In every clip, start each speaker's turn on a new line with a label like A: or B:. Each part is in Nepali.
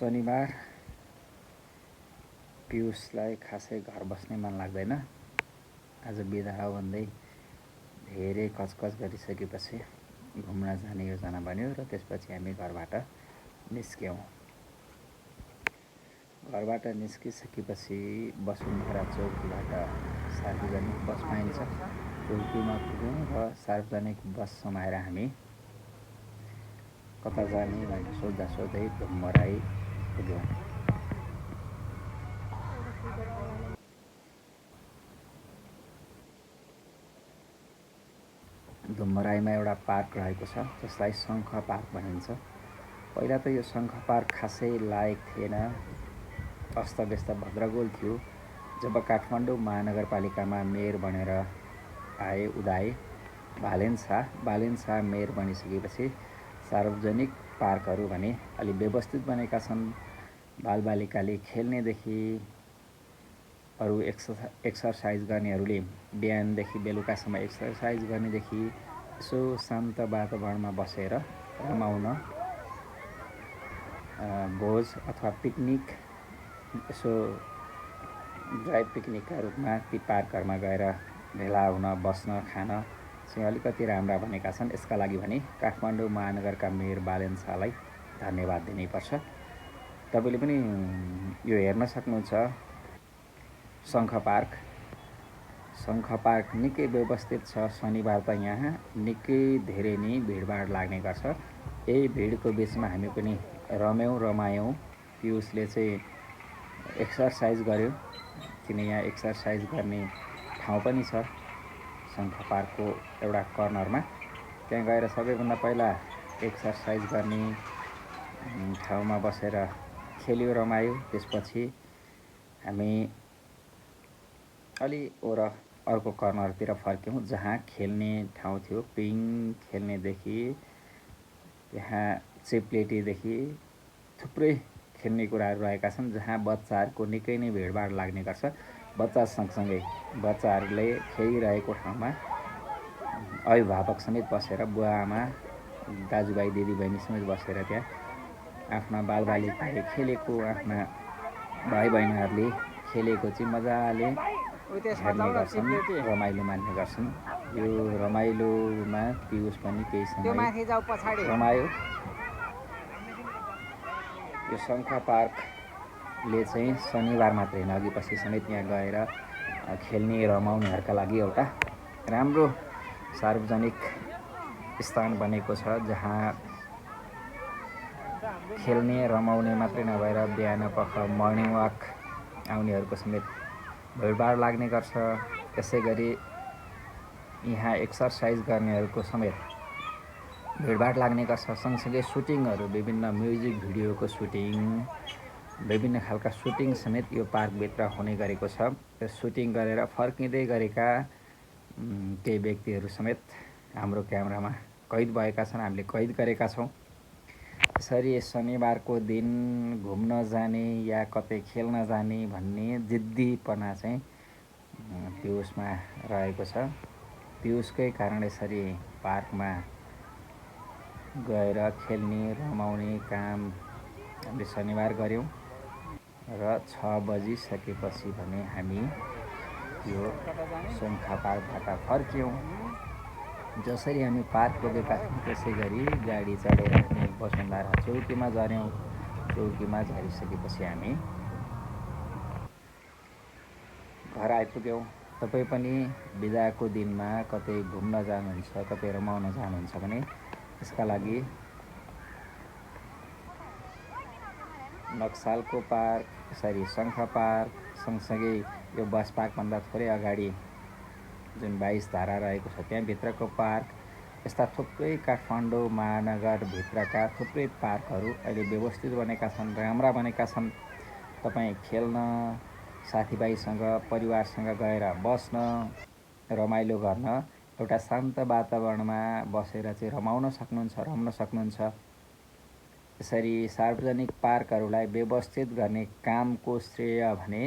A: शनिबार पियुषलाई खासै घर बस्नै मन लाग्दैन। आज बिदा हो भन्दै धेरै कचकच गरिसकेपछि घुम्न जाने योजना बन्यो र त्यसपछि हामी घरबाट निस्क्यौँ। घरबाट निस्किसकेपछि वसुन्धरा चौकीबाट सार्वजनिक बस पाइन्छ, चौकीमा पुग्यौँ र सार्वजनिक बस समाएर हामी कता जाने भनेर सोध्दा सोध्दै धुम्मराई पुग्यौँ। धुम्मराईमा एउटा पार्क रहेको छ जसलाई शङ्ख पार्क भनिन्छ। पहिला त यो शङ्ख पार्क खासै लायक थिएन, अस्तव्यस्त भद्रगोल थियो। जब काठमाडौँ महानगरपालिकामा मेयर बनेर आए उदाय बालेन शाह मेयर बनिसकेपछि सार्वजनिक पार्कहरू भने अलि व्यवस्थित बनेका छन्। बालबालिकाले खेल्नेदेखि अरू एक्सर्साइज गर्नेहरूले बिहानदेखि बेलुकासम्म एक्सर्साइज गर्नेदेखि यसो शान्त वातावरणमा बसेर रमाउन, भोज अथवा पिकनिक, यसो ड्राई पिकनिकका रूपमा ती पार्कहरूमा गएर भेला हुन, बस्न, खान चाहिँ अलिकति राम्रा बनेका छन्। यसका लागि भने काठमाडौँ महानगरका मेयर बालेन शाहलाई धन्यवाद दिनैपर्छ। तपाईँले पनि यो हेर्न सक्नुहुन्छ। शङ्ख पार्क निकै व्यवस्थित छ। शनिबार त यहाँ निकै धेरै नै भिडभाड लाग्ने गर्छ। यही भिडको बिचमा हामी पनि रमायौँ। पियुषले चाहिँ एक्सर्साइज गर्यो, किन यहाँ एक्सर्साइज गर्ने ठाउँ पनि छ शङ्ख पार्कको एउटा कर्नरमा। त्यहाँ गएर सबैभन्दा पहिला एक्सर्साइज गर्ने ठाउँमा बसेर खेल्यो, रमायो। त्यसपछि हामी अलि अर्को कर्नरतिर फर्क्यौँ जहाँ खेल्ने ठाउँ थियो। पिङ खेल्नेदेखि त्यहाँ चिप्लेटीदेखि थुप्रै खेल्ने कुराहरू रहेका छन्, जहाँ बच्चाहरूको निकै नै भिडभाड लाग्ने गर्छ। बच्चा सँगसँगै बच्चाहरूले खेलिरहेको ठाउँमा अभिभावक समेत बसेर, बुवा आमा, दाजुभाइ दिदीबहिनी समेत बसेर त्यहाँ आफ्ना बालबालिकाले खेलेको, आफ्ना भाइ बहिनीहरूले खेलेको चाहिँ मजाले हेर्ने गर्छन्, रमाइलो मान्ने गर्छन्। यो रमाइलोमा पियुष पनि केही समय रमायो। यो शङ्ख पार्कले चाहिँ शनिबार मात्रै होइन, अघि पछि समेत यहाँ गएर खेल्ने, रमाउनेहरूका लागि एउटा राम्रो सार्वजनिक स्थान बनेको छ, जहाँ खेल्ने, रमाउने मात्रै नभएर बिहान पख मर्निङ वाक आउनेहरूको समेत भिडभाड लाग्ने गर्छ। त्यसै गरी यहाँ एक्सर्साइज गर्नेहरूको समेत भिडभाड लाग्ने गर्छ। सँगसँगै सुटिङहरू, विभिन्न म्युजिक भिडियोको सुटिङ, विभिन्न खालका सुटिङ समेत यो पार्कभित्र हुने गरेको छ। त्यो सुटिङ गरेर फर्किँदै गरेका केही व्यक्तिहरू समेत हाम्रो क्यामेरामा कैद भएका छन्, हामीले कैद गरेका छौँ। यसरी शनिबारको दिन घुम्न जाने या कतै खेल्न जाने भन्ने जिद्दीपना चाहिँ पियुषमा रहेको छ। पियुषकै कारण यसरी पार्कमा गएर खेल्ने, रमाउने काम हामीले शनिबार गऱ्यौँ र 6 बजिसकेपछि भने हामी यो शङ्ख पार्कबाट फर्क्यौँ। जसरी हामी पार्क पुगेका थियौँ त्यसै गरी गाडी चढेर हामी वसुन्धरा चौकीमा झऱ्यौँ। चौकीमा झरिसकेपछि हामी घर आइपुग्यौँ। तपाईँ पनि बिदाको दिनमा कतै घुम्न जानुहुन्छ, कतै रमाउन जानुहुन्छ भने यसका लागि नक्सालको पार्क, यसरी शङ्ख पार्क, सँगसँगै यो बस पार्कभन्दा थोरै अगाडि जुन 22 धारा रहेको छ त्यहाँभित्रको पार्क, यस्ता थुप्रै काठमाडौँ महानगरभित्रका थुप्रै पार्कहरू अहिले व्यवस्थित बनेका छन्, राम्रा बनेका छन्। तपाईँ खेल्न, साथीभाइसँग, परिवारसँग गएर बस्न, रमाइलो गर्न, एउटा शान्त वातावरणमा बसेर चाहिँ रमाउन सक्नुहुन्छ, रम्न सक्नुहुन्छ। यसरी सार्वजनिक पार्कहरूलाई व्यवस्थित गर्ने कामको श्रेय भने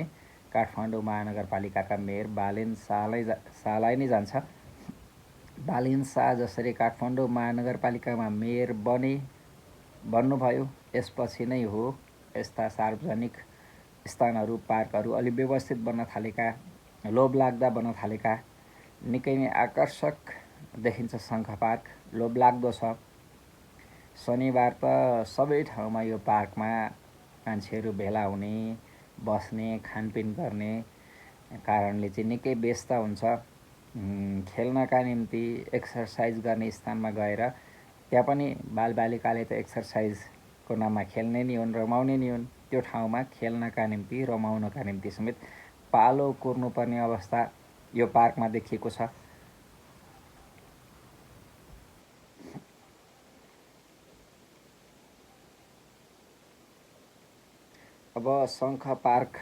A: काठमाडौँ महानगरपालिकाका मेयर बालेन शाहलाई नै जान्छ। बालेन शाह जसरी काठमाडौँ महानगरपालिकामा मेयर बन्नुभयो, यसपछि नै हो यस्ता सार्वजनिक स्थानहरू पार्कहरू अलि व्यवस्थित बन्न थालेका, लोभलाग्दा बन्न थालेका, निकै नै आकर्षक देखिन्छ शङ्ख पार्क, लोभलाग्दो छ। शनिबार त सबै ठाउँमा यो पार्कमा मान्छेहरू भेला हुने, बस्ने, खानपिन गर्ने कारणले चाहिँ निकै व्यस्त हुन्छ। खेल्नका निम्ति एक्सर्साइज गर्ने स्थानमा गएर त्यहाँ पनि बालबालिकाले त एक्सर्साइजको नाममा खेल्ने नि हुन्, रमाउने नि हुन्। त्यो ठाउँमा खेल्नका निम्ति, रमाउनका निम्ति समेत पालो कुर्नुपर्ने अवस्था यो पार्कमा देखिएको छ। अब शङ्ख पार्क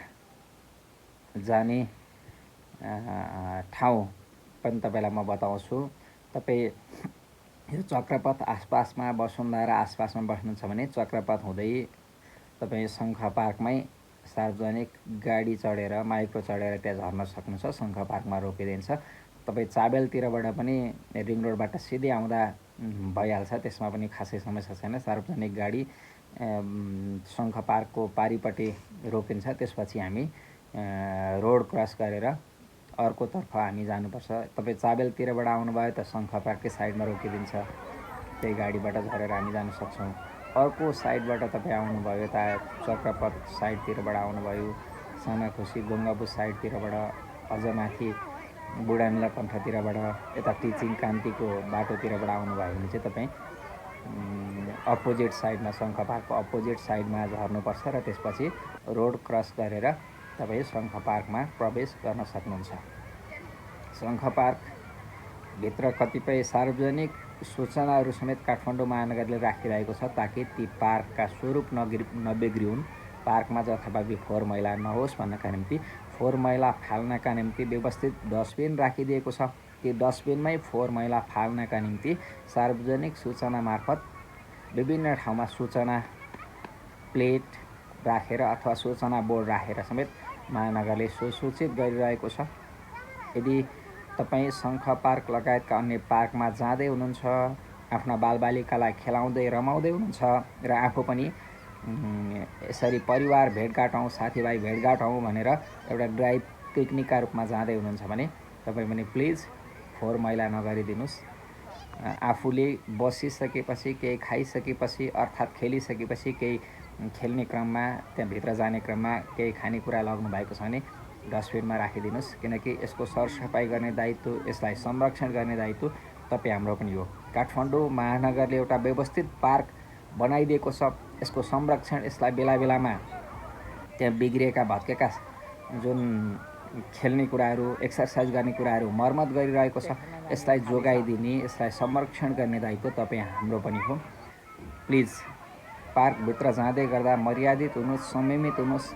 A: जाने ठाउँ पनि तपाईँलाई म बताउँछु। तपाईँ यो चक्रपथ आसपासमा, वसुन्धरा आसपासमा बस्नुहुन्छ भने चक्रपथ हुँदै तपाईँ शङ्ख पार्कमै सार्वजनिक गाडी चढेर, माइक्रो चढेर त्यहाँ झर्न सक्नुहुन्छ। शङ्ख पार्कमा रोकिदिन्छ। तपाईँ चाबेलतिरबाट पनि रिङ रोडबाट सिधै आउँदा भइहाल्छ, त्यसमा पनि खासै समस्या छैन। सार्वजनिक गाडी शङ्ख पार्कको पारिपट्टि रोकिन्छ। त्यसपछि हामी रोड क्रस गरेर अर्कोतर्फ हामी जानुपर्छ। तपाईँ चाबेलतिरबाट आउनुभयो त शङ्ख पार्ककै साइडमा रोकिदिन्छ, त्यही गाडीबाट झरेर हामी जान सक्छौँ। अर्को साइडबाट तपाईँ आउनुभयो, यता चक्रपथ साइडतिरबाट आउनुभयो, सानाखुसी गङ्गाबु साइडतिरबाट, अझ माथि बुढा नीलकण्ठतिरबाट, यता टिचिङ कान्तिको बाटोतिरबाट आउनुभयो भने चाहिँ तपाईँ अपोजिट साइडमा, शङ्ख पार्कको अपोजिट साइडमा झर्नुपर्छ र त्यसपछि रोड क्रस गरेर तपाईँ शङ्ख पार्कमा प्रवेश गर्न सक्नुहुन्छ। शङ्ख पार्कभित्र कतिपय सार्वजनिक सूचनाहरू समेत काठमाडौँ महानगरले राखिरहेको छ, ताकि ती पार्कका स्वरूप नबिग्रिउन्। पार्कमा जथाभावी फोहोर मैला नहोस् भन्नका निम्ति, फोहोर मैला फाल्नका निम्ति व्यवस्थित डस्टबिन राखिदिएको छ। ती डस्टबिनमै फोहोर मैला फाल्नका निम्ति सार्वजनिक सूचना मार्फत विभिन्न ठाउँमा सूचना प्लेट राखेर अथवा सूचना बोर्ड राखेर समेत महानगरले सुसूचित गरिरहेको छ। यदि तपाईँ शङ्ख पार्क लगायतका अन्य पार्कमा जाँदै हुनुहुन्छ, आफ्ना बालबालिकालाई खेलाउँदै रमाउँदै हुनुहुन्छ र आफू पनि यसरी परिवार भेटघाट हौँ, साथीभाइ भेटघाट हौँ भनेर एउटा ड्राइभ पिकनिकका रूपमा जाँदै हुनुहुन्छ भने तपाईँ पनि प्लिज फोहोर मैला नगरिदिनुहोस्। आफूले बसिसकेपछि, केही खाइसकेपछि, अर्थात् खेलिसकेपछि, केही खेल्ने क्रममा, त्यहाँभित्र जाने क्रममा केही खानेकुरा लग्नु भएको छ भने डस्टबिनमा राखिदिनुहोस्, किनकि यसको सरसफाइ गर्ने दायित्व, यसलाई संरक्षण गर्ने दायित्व तपाईँ हाम्रो पनि हो। काठमाडौँ महानगरले एउटा व्यवस्थित पार्क बनाइदिएको छ। यसको संरक्षण, यसलाई बेला बेलामा त्यहाँ बिग्रिएका भत्केका जुन खेल्ने कुराहरू, एक्सर्साइज गर्ने कुराहरू मर्मत गरिरहेको छ, यसलाई जोगाइदिने, यसलाई संरक्षण गर्ने दायित्व तपाईँ हाम्रो पनि हो। प्लिज पार्कभित्र जाँदै गर्दा मर्यादित हुनुहोस्, संयमित हुनुहोस्।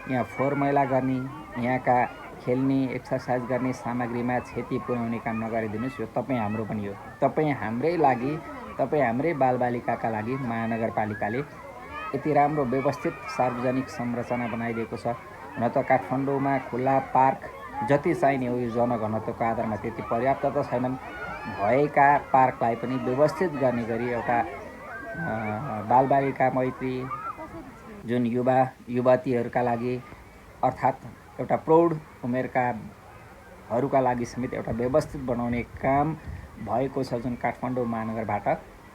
A: यहाँ फोहोर मैला गर्ने, यहाँका खेल्ने, एक्सर्साइज गर्ने सामग्रीमा क्षति पुर्याउने काम नगरिदिनुहोस्। यो तपाईँ हाम्रो पनि हो। तपाईँ हाम्रै लागि, तपाईँ हाम्रै बालबालिकाका लागि महानगरपालिकाले यति राम्रो व्यवस्थित सार्वजनिक संरचना बनाइदिएको छ। हुन त काठमाडौँमा खुल्ला पार्क जति चाहिने हो यो जनघनत्वको आधारमा त्यति पर्याप्त त छैनन्। भएका पार्कलाई पनि व्यवस्थित गर्ने गरी एउटा बालबालिका मैत्री, जुन युवा युवतीहरूका लागि अर्थात् एउटा प्रौढ उमेरकाहरूका लागि समेत एउटा व्यवस्थित बनाउने काम भएको छ जुन काठमाडौँ महानगरबाट।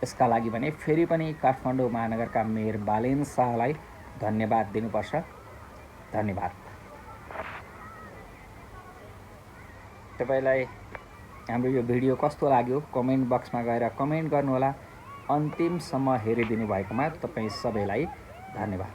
A: यसका लागि भने फेरि पनि काठमाडौँ महानगरका मेयर बालेन शाहलाई धन्यवाद दिनुपर्छ। धन्यवाद। तपाईलाई हाम्रो यो भिडियो कस्तो लाग्यो कमेन्ट बक्समा गएर कमेन्ट गर्नुहोला। अन्तिमसम्म हेरिदिनु भएकोमा तपाईँ सबैलाई धन्यवाद।